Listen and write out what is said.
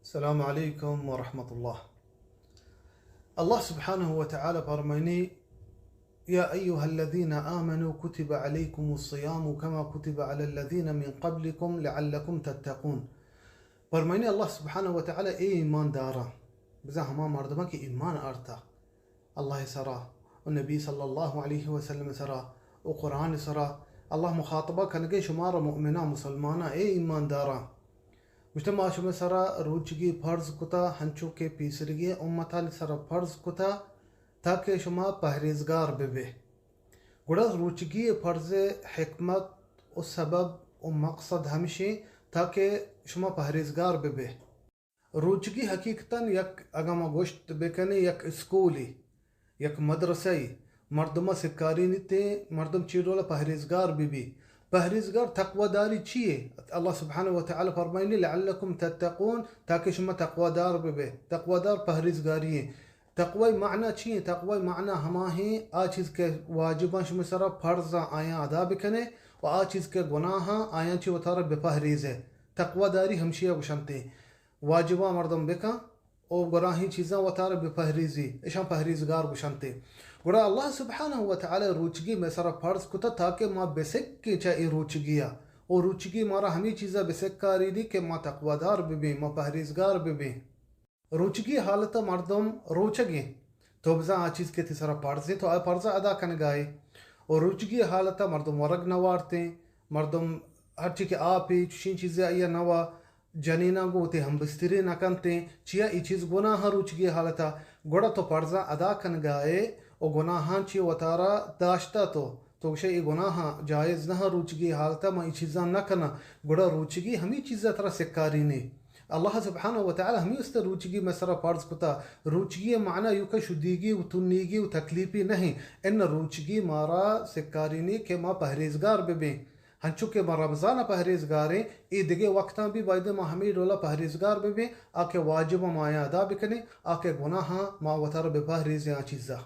السلام علیکم ورحمۃ اللہ۔ اللہ سبحانہ و تعالی فرمائنی، یا ایها الذین آمنوا کتب علیکم الصیام کما کتب علی الذین من قبلکم لعلکم تتقون۔ فرمائنی اللہ سبحانہ و تعالی، اے ایمان داراں، بزاں ہما مردماں کہ ایمان آرتا، اللہ سرا و نبی صلی اللہ علیہ وسلم سرا و قرآن سرا، اللہ مخاطبہ کنگے شمارا مؤمناں، مسلماناں، اے ایمان داراں۔ گوشتہ، ما شمئے سرا روچگی فرض کتا، ہنچو کہ پیسرگی امتانی سرا فرض کتا، تاکہ شما پہریزگار ببے۔ گڑا روچگی فرض حکمت و سبب و مقصد ہمشی تاکہ شما پہریزگار ببے۔ روچگی حقیقتاً یک، اگاں ما گوشت بکنیں، یک اسکولی، یک مدرسہ ای، مردم سکاری نیتے، مردم چی ڈول پہریزگار بی بی۔ پہریزگار تقوی داری چیے؟ اللہ سبحانہ و تعالی فرمائنی، لعلکم تتقون، تاکہ شما تقوی دار ببے۔ تقوی دار پہریزگاری ہیں۔ تقوی معنی چی ہیں؟ تقوی معنی ہما ہیں، آ چیز کہ واجباں شما سرا فرضاں آیاں ادا بکنے و آ چیز کہ گناہاں آیاں چی وتارا بپہریزے۔ تقوی داری ہمشی گوشنتے۔ واجباں مردم بکن و گناہیں چیزاں وتارا بپہریزی، اشاں پہریزگار گوشنتے۔ گڑا اللہ سبحانہ و تعالی روچگی مئے سرا فرض کتا تاکہ ما بسکیں چہ اے روچگیا، و روچگی مارا ہمے چیزا بسکارینی کہ ما تقوادار ببیں، ما پہریزگار ببیں۔ روچگی حالتا مردم روچگیں، تو بزاں آ چیز کہ تی سرا فرضیں تو آ فرضا ادا کنگائے۔ و روچگی حالتا مردم ورگ نوارتیں، مردم ہرچی کہ آپے چشیں چیزے آئیا نوا، جنیناں گوں وتی ہمبستری نہ کنتیں، چیا اے چیز گناہ روچگی حالتا۔ گڑا تو فرضاں ادا کنگا ئے و گناہاں چی وتارا داشتا تو، تو گوشے اے گناہاں جائز نہ روچگی حالتا، من اے چیزاں نہ کناں۔ گڑا روچگی ہمے چیزا ترا سکارینی۔ اللہ سبحانہ و تعالی ہمے واسطہ روچگی مئے سرا فرض کتا۔ روچگی معنی ایوکا شدیگی و تنیگی و تکلیفی نہیں، ان روچگی مارا سکارینی کہ ما پہریزگار ببیں۔ ہنچو کہ ما رمضان ء پہریزگاریں، اے دگہ وقتاں بھی بایدیں ما ہمے ڈولا پہریزگار بہ بیں، آ کہ واجب ما آیاں ادا بکنیں، آ کہ گناہاں ما وتارا بہ پہریزیں آ چیزا۔